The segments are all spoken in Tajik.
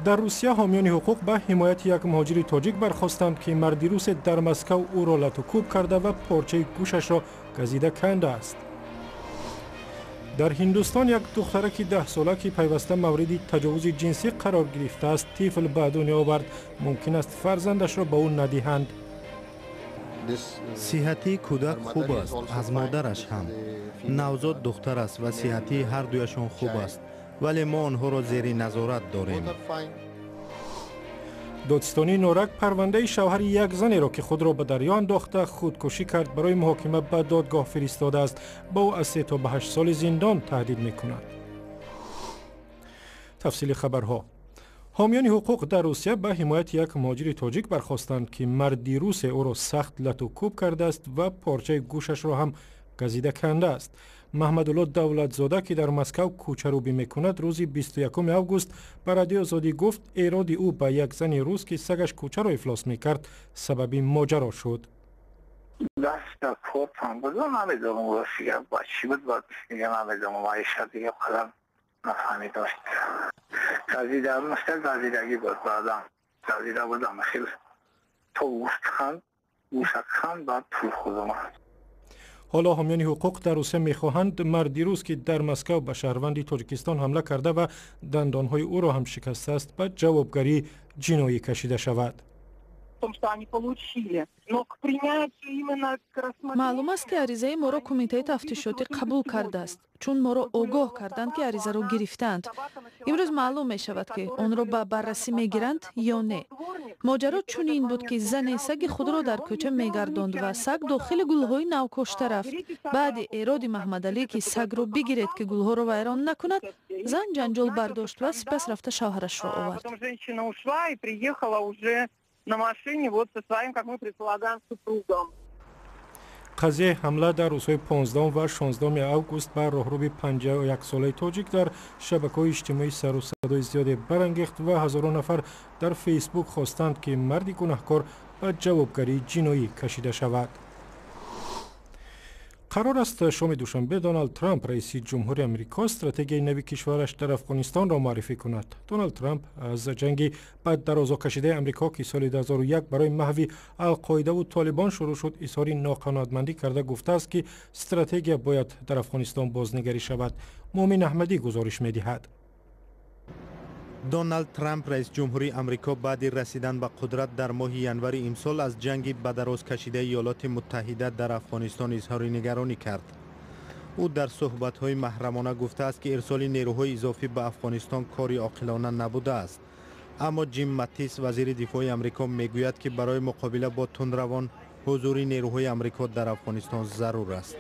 Дар Русия ҳомиёни ҳуқуқ ба ҳимояти як муҳоҷири тоҷик бархостанд, ки марди русе дар Москав ӯро лату кӯб карда ва порчаи гӯшашро газида кандааст. Дар Ҳиндустон як духтараки 10-сола, ки пайваста мавриди таҷовузи ҷинсӣ қарор гирифтааст, тифл ба дунё овард. Мумкин аст, фарзандашро ба ӯ надиҳанд. Сиҳатии кӯдак хуб аст, аз модараш ҳам. Навзод духтар аст ва сиҳатии ҳардуяшон хуб аст, вале мо онҳоро зери назорат дорем. Додстонии Норак парвандаи шавҳари як занеро, ки худро ба дарё андохта худкушӣ кард, барои муҳокима ба додгоҳ фиристодааст. Ба ӯ аз 3 то ба 8 соли зиндон таҳдид мекунад. Тафсили хабарҳо. Ҳомиёни ҳуқуқ дар Русия ба ҳимояти як муҳоҷири тоҷик бархостанд, ки марди русе ӯро сахт лату кӯб кардааст ва порчаи гӯшашро ҳам газида кандааст. Маҳмадулло Давлатзода, ки дар Москав кӯчарӯбӣ мекунад, рӯзи 21 август ба Радиои Озодӣ гуфт, эроди ӯ ба як зани рус, ки сагаш кӯчаро ифлос мекард, сабаби моҷаро шуд. Даста кортам буд, намедонам, ростига, ба чӣ буд, ба дига намедонам, маиша дига қадар нафаҳмидам. Газида миста, газидагӣ буд, баъдан газида будам хел то гӯстхан гӯшакхан, баъд пул худам. Ҳоло ҳомиёни ҳуқуқ дар Русия мехоҳанд марди рус, ки дар Москав ба шаҳрванди Тоҷикистон ҳамла карда ва дандонҳои ӯро ҳам шикастааст, ба ҷавобгарии ҷиноӣ кашида шавад. Том, что они получили. Но к принятию именно к рассмотрению. Маълум аст, ки аризаи моро кумитаи тафтишотӣ қабул кардааст, чун моро огоҳ карданд, ки аризаро гирифтаанд. Имрӯз маълум мешавад, ки онро ба баррасӣ мегиранд ё не. Моҷаро чунин буд, ки зане саги худро дар кӯча мегардонд ва саг дохили гулҳои навкошта рафт. Баъди эроди Маҳмадалӣ, ки сагро бигиред, ки гулҳоро вайрон накунад, зан ҷанҷол бардошт ва сипас рафта шавҳарашро овард. Потом женщина ушла и приехала уже на машине вот со своим, как мы предполагаем, супругом. Қазияи ҳамла дар рӯзҳои 15 ва 16 август ба роҳрӯби 51-солаи тоҷик дар шабакаҳои иҷтимоӣ сару садои зиёде барангехт ва ҳазорон нафар дар Фейсбук хостанд, ки марди гунаҳкор ба ҷавобгарии ҷиноӣ кашида шавад. Қарор аст, шоми душанбе Доналд Трамп, раиси ҷумҳури Амрико, стратегияи нави кишвараш дар Афғонистонро муаррифӣ кунад. Доналд Трамп аз ҷанги ба дарозо кашидаи Амрико, ки соли 2001 барои маҳви Алқоидаву Толибон шурӯъ шуд, изҳори ноқаноатмандӣ карда, гуфтааст, ки стратегия бояд дар Афғонистон бознигарӣ шавад. Муъмин Аҳмадӣ гузориш медиҳад. Доналд Трамп, раис ҷумҳури Амрико, баъди расидан ба қудрат дар моҳи январи имсол аз ҷанги ба дароз кашидаи Иёлоти Муттаҳида дар Афғонистон изҳори нигаронӣ кард. Ӯ дар суҳбатҳои маҳрамона гуфтааст, ки ирсоли нерӯҳои изофӣ ба Афғонистон кори оқилона набудааст. Аммо Ҷим Матис, вазири дифои Амрико, мегӯяд, ки барои муқобила бо тундравон ҳузури нерӯҳои Амрико дар Афғонистон зарур аст.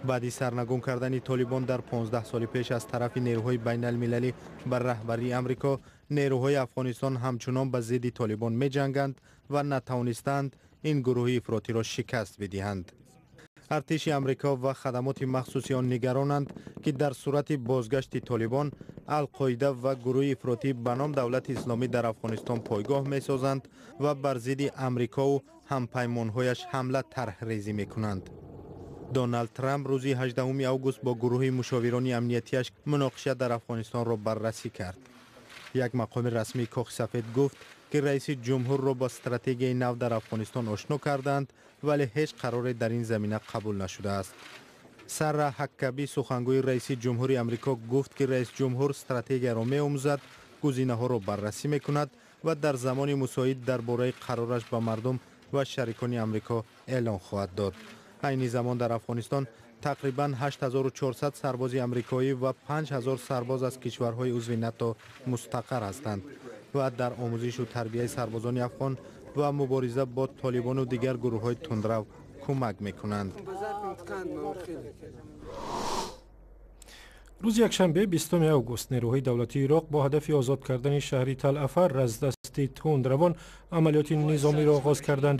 Баъди сарнагун кардани Толибон дар 15 соли пеш аз тарафи нерӯҳои байналмилалӣ ба раҳбарии Амрико, нерӯҳои Афғонистон ҳамчунон ба зидди Толибон меҷанганд ва натавонистаанд ин гурӯҳи ифротиро шикаст бидиҳанд. Артиши Амрико ва хадамоти махсуси он нигаронанд, ки дар сурати бозгашти Толибон, Алқоида ва гурӯҳи ифротӣ ба ном Давлати Исломӣ дар Афғонистон пойгоҳ месозанд ва бар зидди Амрикову ҳампаймонҳояш ҳамла тарҳрезӣ мекунанд. Доналд Трамп рӯзи 18 август бо гурӯҳи мушовирони амниятиаш муноқиша дар Афғонистонро баррасӣ кард. Як мақоми расмии Кохи Сафед гуфт, ки раиси ҷумҳурро бо стратегияи нав дар Афғонистон ошно карданд, вале ҳеҷ қароре дар ин замина қабул нашудааст. Сара Ҳаккаби, сухангӯи раиси ҷумҳури Амрико, гуфт, ки раис ҷумҳур стратегияро меомӯзад, гузинаҳоро баррасӣ мекунад ва дар замони мусоид дар бораи қарораш ба мардум ва шарикони Амрико эълон хоҳад дод. Айни замон дар Афғонистон тақрибан 8400 сарбози амрикоӣ ва 5000 сарбоз аз кишварҳои узви НАТО мустақар ҳастанд ва дар омӯзишу тарбияи сарбозони афғон ва мубориза бо толибону дигар гурӯҳҳои тундрав кӯмак мекунанд. Рӯзи якшанбе, 20 август, нерӯҳои давлатии Ироқ бо ҳадафи озод кардани шаҳри Талафар аз дасти тундравон амалиёти низомиро оғоз карданд.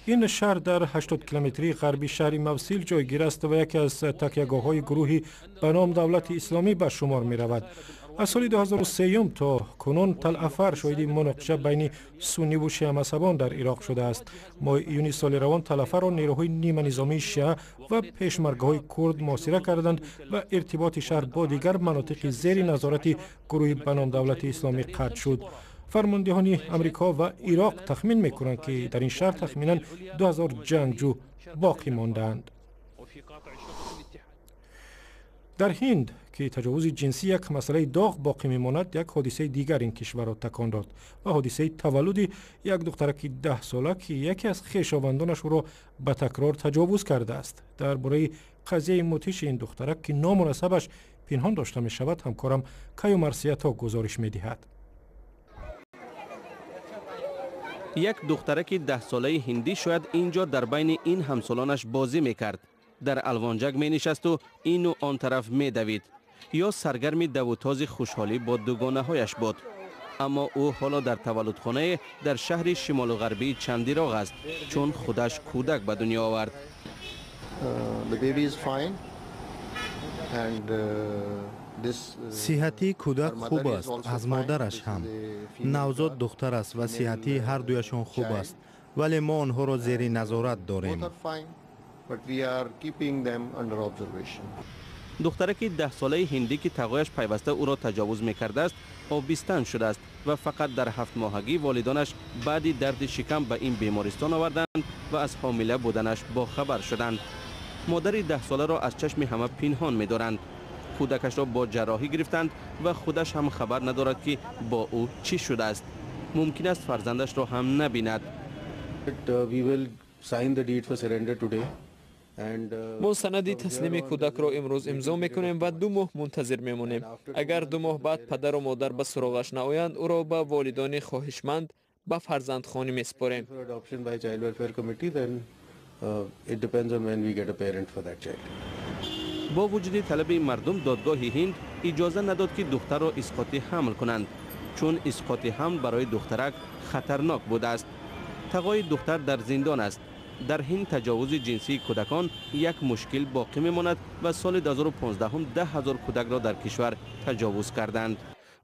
Ин шаҳр дар 80 километрии ғарби шаҳри Мавсил ҷойгир аст ва яке аз такягоҳҳои гурӯҳи ба ном Давлати Исломӣ ба шумор меравад. Аз соли 2003 то кунун Талафар шоҳиди муноқиша байни сунниву шиамазҳабон дар Ироқ шудааст. Моҳи июни соли равон Талафарро нерӯҳои ниманизомии шиа ва пешмаргаҳои курд муҳосира карданд ва иртиботи шаҳр бо дигар манотиқи зери назорати гурӯҳи ба ном Давлати Исломӣ қатъ шуд. Фармондеҳони Амрико ва Ироқ тахмин мекунанд, ки дар ин шаҳр тахминан 2000 ҷангҷӯ боқӣ мондаанд. Дар Ҳинд, ки таҷовузи ҷинсӣ як масъалаи доғ боқӣ мемонад, як ҳодисаи дигар ин кишварро такон дод ва ҳодисаи таваллуди як духтараки 10-сола, ки яке аз хешовандонаш ӯро ба такрор таҷовуз кардааст. Дар бораи қазияи мудҳиши ин духтарак, ки ному насабаш пинҳон дошта мешавад, ҳамкорам Каю Марсиято гузориш медиҳад. Як духтараки 10-солаи ҳиндӣ шояд ин ҷо дар байни ин ҳамсолонаш бозӣ мекард, дар алвонҷак менишасту ину он тараф медавид ё саргарми давутози хушҳолӣ бо дугонаҳояш буд. Аммо ӯ ҳоло дар таваллудхонае дар шаҳри шимолу ғарбии Чандироғ аст, чун худаш кӯдак ба дунё овард. Сиҳатии кӯдак хуб аст, аз модараш ҳам. Навзод духтар аст ва сиҳатии ҳардуяшон хуб аст, вале мо онҳоро зери назорат дорем. Духтараки 10-солаи ҳиндӣ, ки тағояш пайваста ӯро таҷовуз мекардааст, обистан шудааст ва фақат дар 7-моҳагӣ волидонаш баъди дарди шикам ба ин бемористон оварданд ва аз ҳомила буданаш бохабар шуданд. Модари 10-соларо аз чашми ҳама пинҳон медоранд. Кӯдакашро бо ҷарроҳӣ гирифтанд ва худаш ҳам хабар надорад, ки бо ӯ чӣ шудааст. Мумкин аст фарзандашро ҳам набинад. Мо санади таслими кӯдакро имрӯз имзо мекунем ва 2 моҳ мунтазир мемонем. Агар 2 моҳ баъд падару модар ба суроғаш наоянд, ӯро ба волидони хоҳишманд ба фарзандхонӣ месупорем. Бо вуҷуди талаби мардум, додгоҳи Ҳинд иҷоза надод, ки духтарро исқоти ҳамл кунанд, чун исқоти ҳамл барои духтарак хатарнок будааст. Тағои духтар дар зиндон аст. Дар Ҳинд таҷовузи ҷинсии кӯдакон як мушкил боқӣ мемонад ва соли 2015 10 000 кӯдакро дар кишвар таҷовуз карданд.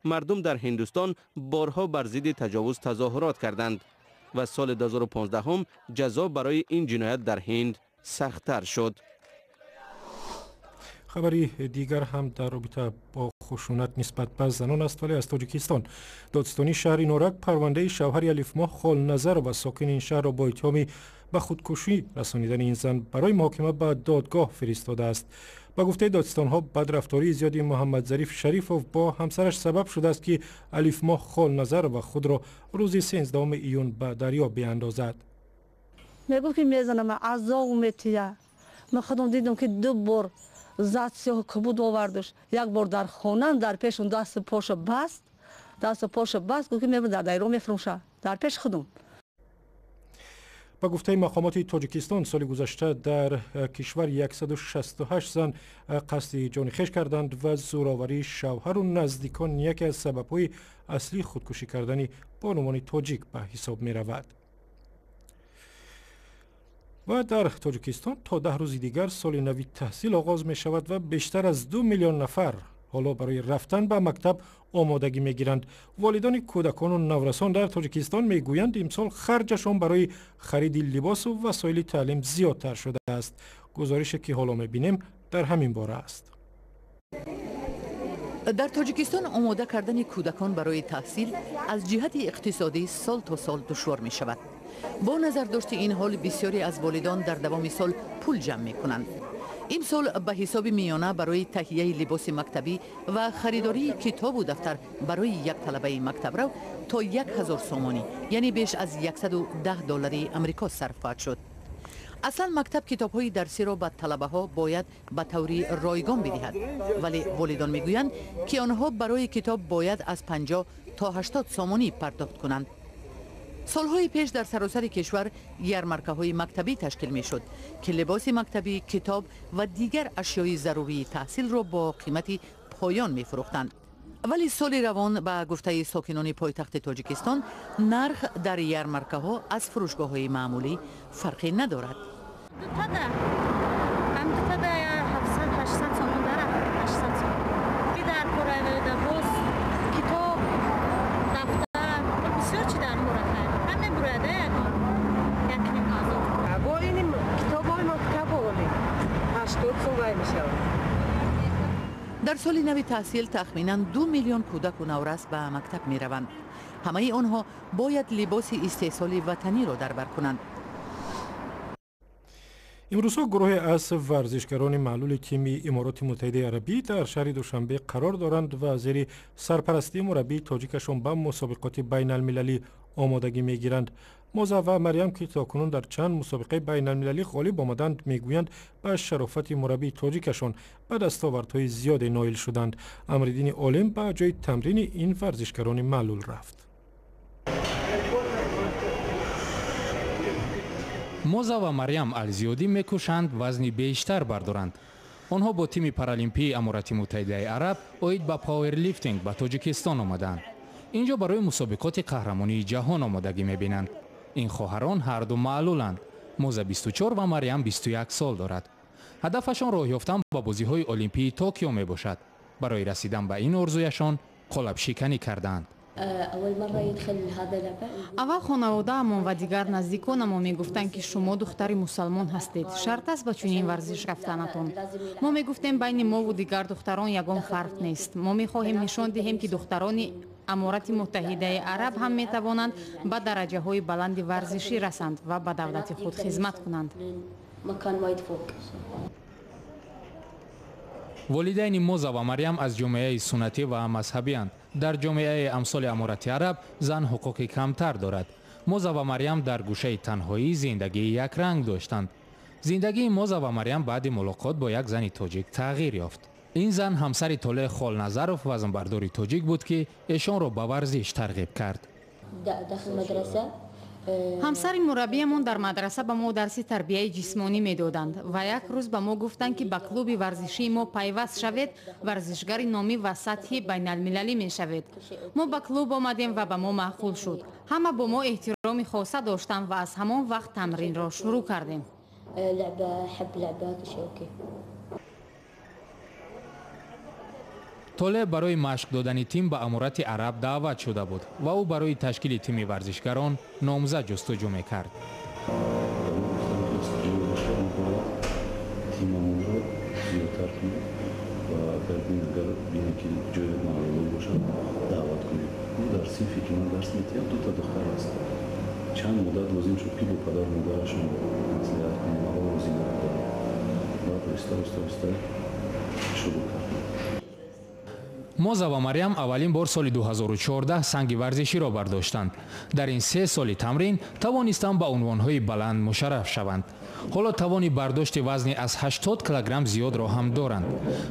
Мардум дар Ҳиндустон борҳо бар зидди таҷовуз тазоҳурот карданд ва соли 2015 ҷазо барои ин ҷиноят дар Ҳинд сахттар шуд. Хабари дигар ҳам дар робита бо хушунат нисбат ба занон аст, вале аз Тоҷикистон. Додситонии шаҳри Норак парвандаи шавҳари Алифмоҳ Холназарова, сокини ин шаҳрро бо иттиҳоми ба худкушӣ расонидани ин зан барои муҳокима ба додгоҳ фиристодааст. Ба гуфтаи додситонҳо, бадрафтории зиёди Муҳаммадзариф Шарифов бо ҳамсараш сабаб шудааст, ки Алифмоҳ Холназарова худро рӯзи 13 июн ба дарё биандозад. Мегуфт, ки мезанам, азоб метия. Ман худам дидам, ки 2 бор зад, сиёҳу кабуд овардаш. Як бор дар хонам, дар пешам дасту поша баст, дасту поша баст, гуфт, ки мебарам дар дайро мефурӯша, дар пеши худам. Ба гуфтаи мақомоти Тоҷикистон, соли гузашта дар кишвар 168 зан қасди ҷони хеш карданд ва зӯроварии шавҳару наздикон яке аз сабабҳои аслии худкушӣ кардани бонувони тоҷик ба ҳисоб меравад. Ва дар Тоҷикистон то 10 рӯзи дигар соли нави таҳсил оғоз мешавад ва бештар аз 2 миллион нафар ҳоло барои рафтан ба мактаб омодагӣ мегиранд. Волидони кӯдакону наврасон дар Тоҷикистон мегӯянд, имсол харҷашон барои хариди либосу васоили таълим зиёдтар шудааст. Гузорише, ки ҳоло мебинем, дар ҳамин бора аст. Дар Тоҷикистон омода кардани кӯдакон барои таҳсил аз ҷиҳати иқтисодӣ сол то сол душвор мешавад. Бо назардошти ин ҳол, бисёре аз волидон дар давоми сол пул ҷамъ мекунанд. Имсол ба ҳисоби миёна барои таҳияи либоси мактабӣ ва харидории китобу дафтар барои як талабаи мактабрав то 1000 сомонӣ, яъне беш аз 110 доллари Амрико сарф хоҳад шуд. Аслан мактаб китобҳои дарсиро ба талабаҳо бояд ба таври ройгон бидиҳад, вале волидон мегӯянд, ки онҳо барои китоб бояд аз 50 то 80 сомонӣ пардохт кунанд. Солҳои пеш дар саросари кишвар ярмаркаҳои мактабӣ ташкил мешуд, ки либоси мактабӣ, китоб ва дигар ашёи зарурии таҳсилро бо қимати поён мефурӯхтанд. Вале соли равон, ба гуфтаи сокинони пойтахти Тоҷикистон, нарх дар ярмаркаҳо аз фурӯшгоҳҳои маъмулӣ фарқе надорад. Дар Дар соли нави таҳсил тахминан 2 миллион кӯдаку наврас ба мактаб мераванд. Ҳамаи онҳо бояд либоси истеҳсоли ватаниро дар бар кунанд. Имрӯзҳо гурӯҳе аз варзишгарони маълули тими Имороти Муттаҳидаи Арабӣ дар шаҳри Душанбе қарор доранд ва зери сарпарастии мураббии тоҷикашон ба мусобиқоти байналмилалӣ омодагӣ мегиранд. Моза ва Марьям, ки то кунун дар чанд мусобиқаи байналмилалӣ ғолиб омаданд, мегӯянд ба шарофати мураббии тоҷикашон ба дастовардҳои зиёде ноил шуданд. Амриддини Олим ба ҷои тамрини ин варзишгарони маълул рафт. Моза ва Марьям Алзиёдӣ мекӯшанд вазни бештар бардоранд. Онҳо бо тими паралимпии Аморати Муттаҳидаи Араб оид ба пауэрлифтинг ба Тоҷикистон омадаанд. Инҷо барои мусобиқоти қаҳрамонии ҷаҳон омодагӣ мебинанд. Ин хоҳарон ҳарду маълуланд. Моза 24 ва Марьям 21 сол дорад. Ҳадафашон роҳ ёфтан ба бозиҳои Олимпии Токио мебошад. Барои расидан ба ин орзуяшон қолабшиканӣ кардаанд. Аввал хонаводаамон ва дигар наздиконамон мегуфтанд, ки шумо духтари мусалмон ҳастед, шарт аст ба чунин варзиш рафтанатон. Мо мегуфтем, байни мову дигар духтарон ягон фарқ нест. Мо мехоҳем нишон диҳем, ки духтарони Аморати Муттаҳидаи Араб ҳам метавонанд ба дараҷаҳои баланди варзишӣ расанд ва ба давлати худ хизмат кунанд. Волидайни Моза ва Марьям аз ҷомеаи суннатӣ ва мазҳабианд. Дар ҷомеаи амсоли Аморати Араб зан ҳуқуқи камтар дорад. Моза ва Марьям дар гӯшаи танҳоӣ зиндагии якранг доштанд. Зиндагии Моза ва Марьям баъди мулоқот бо як зани тоҷик тағйир ёфт. Ин зан ҳамсари Толеъ Холназаров, вазнбардори тоҷик буд, ки эшонро ба варзиш тарғиб кард. Ҳамсари мураббиямон дар мадраса ба мо дарси тарбияи ҷисмонӣ медоданд ва як рӯз ба мо гуфтанд, ки ба клуби варзишии мо пайваст шавед, варзишгари номӣ ва сатҳи байналмилалӣ мешавед. Мо ба клуб омадем ва ба мо маъқул шуд. Ҳама бо мо эҳтироми хоса доштанд ва аз ҳамон вақт тамринро шурӯъ кардем. Толеъ барои машқ додани тим ба Аморати Араб даъват шуда буд ва ӯ барои ташкили тими варзишгарон номзад ҷустуҷӯ мекард. Тимамонро зиёдтар кунем ва агар бинем, ки ҷои маълуло бошад, даъват кунем. Дар синфе, ки ман дарс медиҳам, дута духтар аст. Чанд муддат лозим шуд, ки бо падару модарашон маслиҳат кунем, аввал розӣ набуданд. Баъд оҳиста оҳиста оҳиста шурӯъ кардем. Моза ва Марьям аввалин бор соли 2014 санги варзиширо бардоштанд. Дар ин 3 соли тамрин тавонистанд ба унвонҳои баланд мушарраф шаванд. Ҳоло тавони бардошти вазни аз 80 килограмм зиёдро ҳам доранд.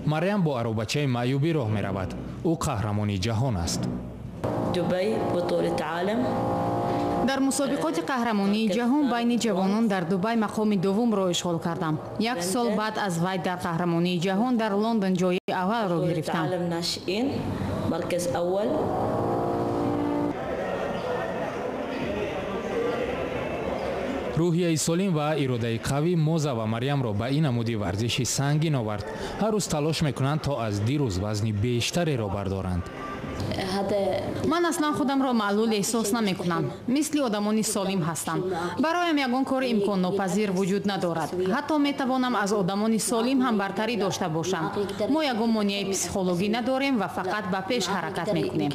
Марьям бо аробачаи маъюбӣ роҳ меравад. Ӯ қаҳрамони ҷаҳон аст. Дар мусобиқоти қаҳрамонии ҷаҳон байни ҷавонон дар Дубай мақоми дуввумро ишғол кардам. Як сол баъд аз вай дар қаҳрамонии ҷаҳон дар Лондон ҷои аввалро гирифтам. Рӯҳияи солим ва иродаи қавӣ Моза ва Марьямро ба ин намуди варзиши сангин овард. Ҳар рӯз талош мекунанд, то аз дирӯз вазни бештареро бардоранд. Ман аслан худамро маълул эҳсос намекунам. Мисли одамони солим ҳастам. Бароям ягон кори имконнопазир вуҷуд надорад. Ҳатто метавонам аз одамони солим ҳам бартарӣ дошта бошам. Мо ягон монеаи психологӣ надорем ва фақат ба пеш ҳаракат мекунем.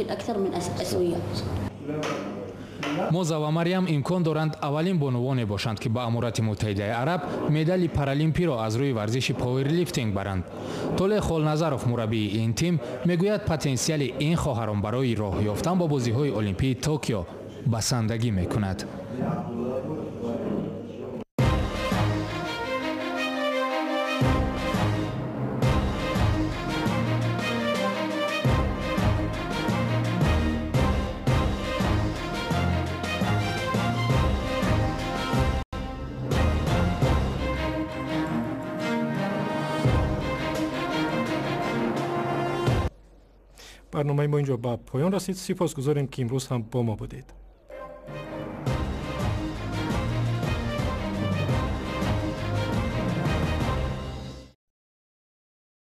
Моза ва Марьям имкон доранд аввалин бонувоне бошанд, ки ба Аморати Муттаҳидаи Араб медали паралимпиро аз рӯи варзиши пауэрлифтинг баранд. Толеъ Холназаров, мураббии ин тим, мегӯяд потенсиали ин хоҳарон барои роҳ ёфтан ба бозиҳои Олимпии Токио басандагӣ мекунад. Барномаи мо инҷо ба поён расид. Сипосгузорем, ки имрӯз ҳам бо мо будед.